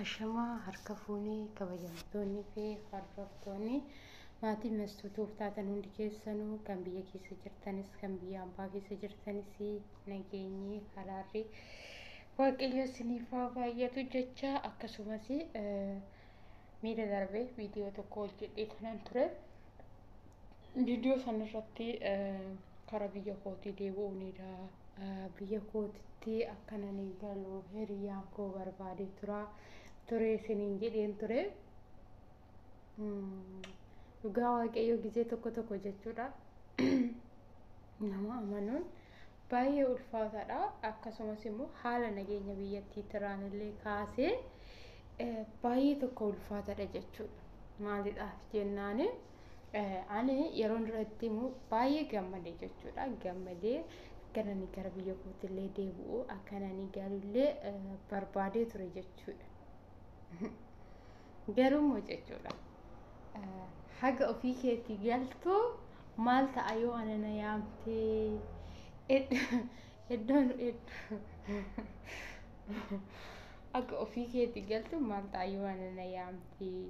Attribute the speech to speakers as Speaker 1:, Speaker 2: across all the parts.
Speaker 1: Ashamaa harka fuunee kabajamtoonnii fi hordoftoonni maatii mastuutuuf taatan hundi keessanuu kan biyya keessa jirtanis kan biyya ambaa keessa jirtanis nageenyi haraarri waaqayyo isiniif haa baay'atu jecha akkasumas miila darbee viidiyoo tokko hojjedhee kanan ture. Viidiyoo sanarratti karaa biyya kootii deebi'uunidha. Biyya kootitti akkanan galu hiriyyaan koo barbaadee tura ture isiniin jedheen ture. Dhugaa waaqayyoo gizee tokko tokko jechuudha. Nama amanuun baay'ee ulfaataadha. Akkasumas immoo haala nageenya biyyattii tiraan illee kaasee baay'ee tokko ulfaataadha jechuudha. Maaliidhaaf jennaani ani yeroon duratti immoo baay'ee gammadee jechuudha. Gammadee akkanani gara biyya kootillee deebi'u akkanani galullee barbaadee ture jechuudha. Garuu jechuudha. Haga ofii keetii galtu maal ta'a yoo ana na yaamtee iddoon akka ofii keetii galtu maal ta'a yoo ana na yaamtee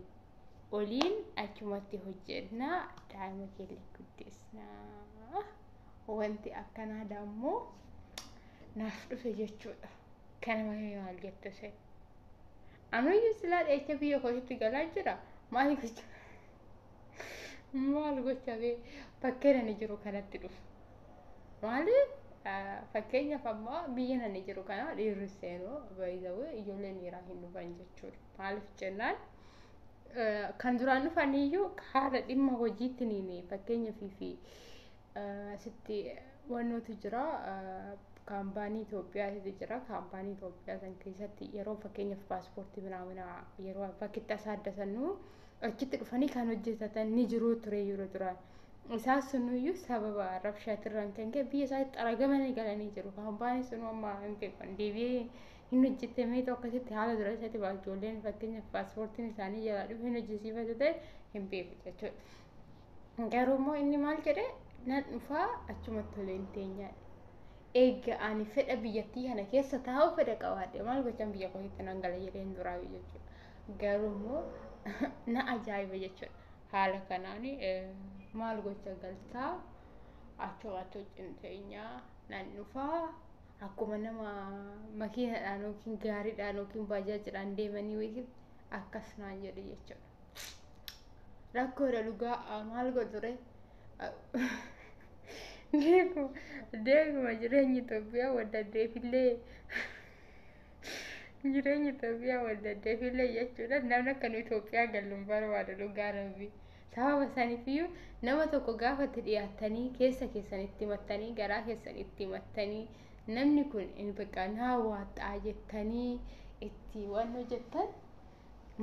Speaker 1: oliin achumatti hojjennaa daa'ima keellee guddisnaa wanti akkanaa dammoo naaf dhufe jechuudha. Kana malee maal jettu ishee? Anuyyuu silaa dheecha biyya kootitti galaa jira. Maal gocha? Maal gocha bee bakkeen ani jiru kanatti dhufu. Maaliif fakkeenyaaf ammoo biyya ani jiru kana dhiirri seenuu baay'ee ijoolleen dhiiraa hin dhufan jechuudha. Maaliif jennaan kan duraan dhufaniyyuu haala dhimma hojiitiin fakkeenyaaf fi asitti wannootu jira kaampaanii Itoophiyaatu jira. Kaampaanii Itoophiyaa san keessatti yeroo fakkeenyaaf paaspoortii binaamina yeroo bakki itti asaaddasannu achitti dhufanii kan hojjetatan ni jiru ture yeroo duraan. Isaan sunuyyuu sababa rabshaatirraan kan ka'e biyya isaatti xaragamanii galanii jiru. Kaampaanii sun amma hin beekan deebi'ee hin hojjetamee akkasitti haala dura isaatti ijoolleen fakkeenyaaf paaspoortiin isaanii jalaa dhufe hin hojjesiifatu ta'e hin beeku jechuudha. Garuu immoo inni maal jedhe nan dhufaa achumatti toleen teenyaadha. Eega ani fedha biyyattii kana keessa taa'u fedha qabaadhe maal gochaan biyya kootitti nan gala jedheen duraa jechuudha. Garuu immoo na ajaa'iba jechuudha. Haala kanaan maal gocha galtaa achumatti wajjin teenyaa nan dhufaa akkuma nama makiinadhaan yookiin gaariidhaan yookiin baajaajiidhaan deemanii yookiin akkas naan jedhe jechuudha. Rakkoodha dhugaa maal godhure? Deeguma jireenya Itoophiyaa wadda-addeefillee jireenya Itoophiyaa wadda-addeefillee jechuudha. Namni akka nu Itoophiyaa gallu hin barbaadu dhugaa rabbi. Sababa saniifiyyuu nama tokko gaafa itti dhiyaattanii keessa keessanitti himattanii garaa keessanitti himattanii namni kun bakka naa waaxaa jettanii itti waan hojjettan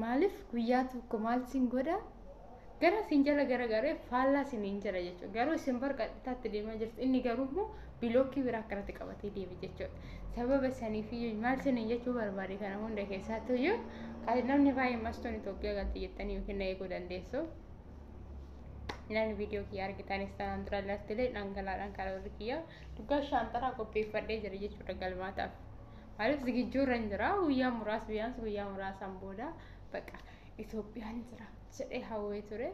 Speaker 1: maaliif guyyaa tokko maal sin godha gara isin jala garagaree faallaa isiniin jala jechuudha. Garuu isin bar qaxxitaatti deemaa jirtu inni garuu immoo bilookii biraa akkanatti qabatee deeme jechuudha. Sababa saniifiyyuu maal isiniin jechuu barbaade kana hunda keessattuyyuu namni baay'een mastoon Itoophiyaa galti jettanii yookiin na eeguu dandeessu. Namni viidiyoo kiyya argitanis tanaan dura laftilee dhangalaadhaan karaa warri kiyya dhugaa shaantaraa qopheeffadhee jira jechuudha galmaataaf. Maaliif zigijjuurra hin jira guyyaa muraasa biyyaans guyyaa muraasaan booda baqa Itoophiyaan jira jedhee hawwee ture.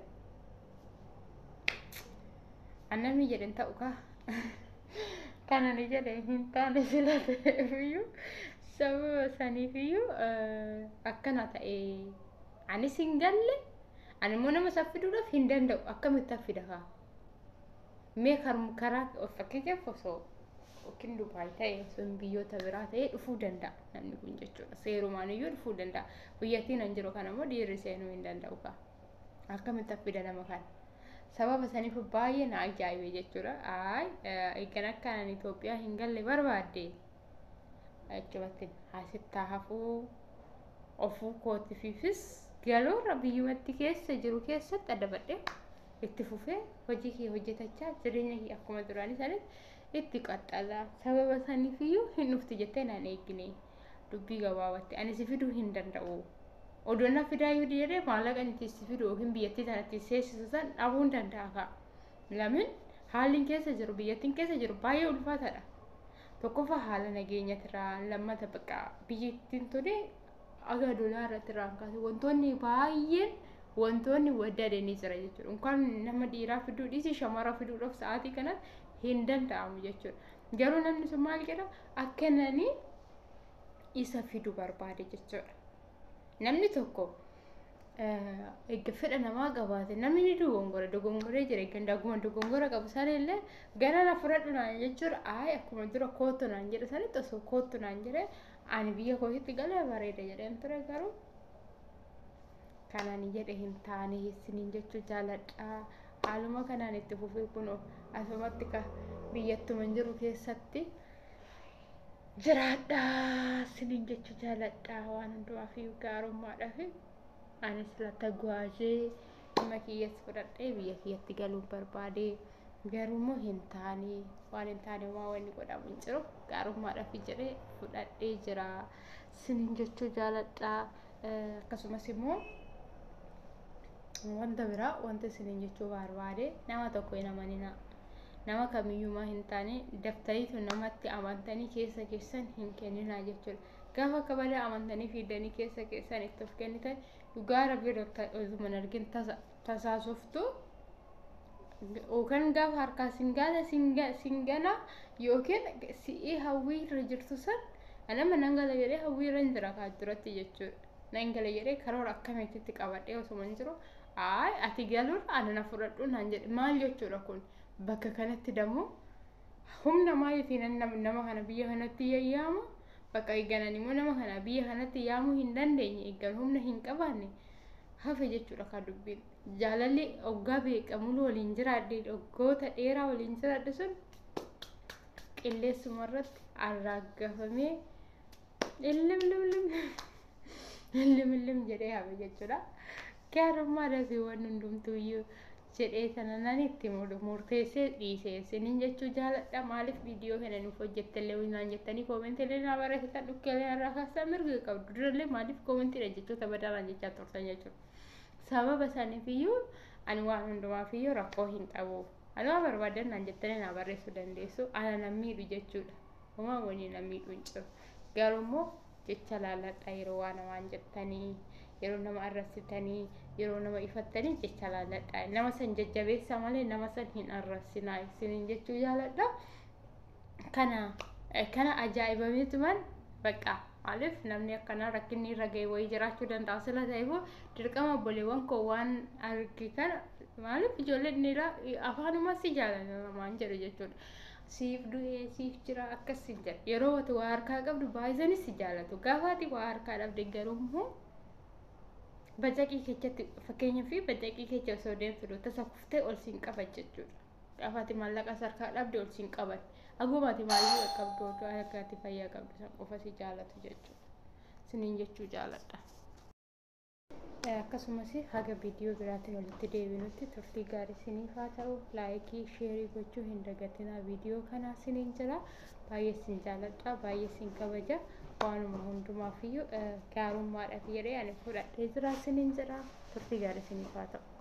Speaker 1: Annamni jedhen ta'u kaa. Kana ni jedhe hin taane sila ta'eefiyyuu sababa saniifiyyuu akkana ta'e anis hin galle ani immoo nama saffiduudhaaf hin danda'u akkamitti affida kaa. Mee karaa fakkeenyaaf osoo yookiin Dubaay ta'e osoo biyyoota biraa ta'e dhufuu danda'a namni kun jechuudha. Seerumaan iyyuu dhufuu danda'a. Biyyattiin an jiru kana immoo dhiirri seenuu hin danda'u kaa. Akkamitti affida nama kana? Sababa saniif baay'ee na ajaa'ibe jechuudha. Ayi eeggan akka ani Itoophiyaa hin galle barbaadde achumatti asittaa hafuu ofuu kootiifis galoorra biyyumatti keessa jiru keessatti adabadhee itti fufee hojii kee hojjetachaa jireenya kee akkuma duraanii sanitti itti qaxxala. Sababa saniifiyyuu hin dhufti jettee naan eegne dubbii gabaabatti ani si fiduu hin danda'u. Odoo na fidaa yoo jedhee maallaqa inni si fidu yookiin biyyattii sanatti seessisu san dhabuu hin danda'a ka'a. Lamin haalli keessa jiru biyyattiin keessa jiru baay'ee ulfaataadha. Tokkoffaa haala nageenyatirraa lammata bakka biyyattiin tuni Aga doolaarratti irraan kaase wantoonni baay'een wantoonni waddade ni jira jechuudha. Inkaan nama dhiiraa fiduu dhiisi, shamara fiduudhaaf sa'aatii kanatti hin danda'amu jechuudha. Garuu namni sun maal jedha? Akka nani isa fidu barbaade jechuudha. Namni tokko eegga fedha namaa qabaate, namni ni dogongora, dogongoree jira, eegga akkuma dogongora qabu sanillee gara na fudhadhu naan jechuudha. Ayi, akkuma dura kootu naan jedhe sanitti osoo kootu naan jedhe ani biyya kootitti galee bareeda jedheen ture, garuu kanaan jedhe hin taane isiniin jechuu jaaladha. Haaluma kanaan itti fufee kunoo asumatti ka biyyatuma hin jiru keessatti jiraadha isiniin jechuu jaaladha. Waan hundumaaf gaarummaadhaaf anis latta guwaajee dhimma kiyyas fudhadhee biyya kiyyatti galuun barbaade, garuu immoo hin taane. Waan hin taane waa wanni godhamu hin jiru. Gaarummaadhaaf jedhee fudhadhee jira isiniin jechuu jaaladha. Akkasumas immoo wanta biraa wanta isiniin jechuu barbaade, nama tokko hin amaninaa. Nama kamiyyuu hin taane daftariitu namatti amantanii keessa keessan hin kenninaa jechuudha. Gaafa akka badaa amantanii fiidanii keessa keessan itti of kennitan, dhugaa rabbii osuma hin argin tasaasoftu, yookaan gaafa harkaa sin gana yookiin si'ii hawwii irra jirtu san nama nan gala jedhee hawwii irra hin jira kaa duratti jechuudha. Nan gala jedhee karoora akkamitti qabadhee osuma hin jiru, ayi ati galuun ana na fudhadhu naan jedhe, maal jechuudha kun? Bakka kanatti dammoo humna maaliitiin nama kana biyya kanatti yayyaamu? Bakka eegganan immoo nama kana biyya kanatti yaamuu hin dandeenye, eeggan humna hin qabaanne hafe jechuudha kan dubbiin. Jaalalli oggaa beekamuu waliin jiraadhe, waggoota dheeraa waliin jiraadhe sun qilleensuma irratti arraagafamee illim lim illim illim jedhee hafe jechuudha. Gaarummaadhaaf waan hundumtuuyyuu jedhee sana nan itti murteessee dhiise isiniin jechuu jaaladha. Maaliif viidiyoo kana nuuf hojjettellee naan jettanii koomentiilee naa barreessitan, dhukkeelee irraa kaasaa mirga qabdu. Durallee maaliif koomentiidha jechoota badaa naan jechaa turtan jechuudha. Sababa saniifiyyuu ani waan hundumaafiyyuu rakkoo hin qabu. Ani waan barbaadan naan jettanii naa barreessuu dandeessu. Ana nan miidhu jechuudha. Homaa waliin nan miidhu hin jiru. Garuu immoo jecha laalladha yeroo waan namaan jettanii, yeroo nama arrabsitanii, yeroo nama ifattanii jecha laalladha. Nama san jajjabeessaa malee nama san hin arrabsinaa isiniin jechuu jaaladha. Kana ajaa'ibameetuman bakka maaliif namni akkanaa rakkinni irra ga'e wayii jiraachuu danda'a sila ta'eef dirqama obboleewwan koo waan arge kana, maaliif ijoolleen dhiiraa afaanuma si jaalala namaan jedhu jechuudha. Siif du'ee siif jira akkas sin jedha. Yeroo ati waa harkaa qabdu baay'isanis si jaalatu. Gaafa ati waa harkaa dhabde garuu immoo bacaqii keessatti, fakkeenyaaf bacaqii keessa osoo deemtu tasa kuftee ol siin qaban jechuudha. Gaafa ati maallaqa harkaa dhabde ol siin qaban. Aguma ati maallaqa qabdu, oduu akka ati fayyaa qabdu san qofa si jaalatu jechuudha. Siniin jechuu jaaladha. Akkasumas haga viidiyoo biraatiin walitti deebinutti turtii gaarii isiniif haa ta'u. Laayikii, sheerii gochuu hin dagatinaa viidiyoo kanaa isiniin jira. Baay'ee isin jaaladha, baay'ee isin kabaja. Waanuma hundumaafiyyuu gaarummaadhaaf jedhee ani fudhadhee jira isiniin jira. Turtii gaarii isiniif haa ta'u.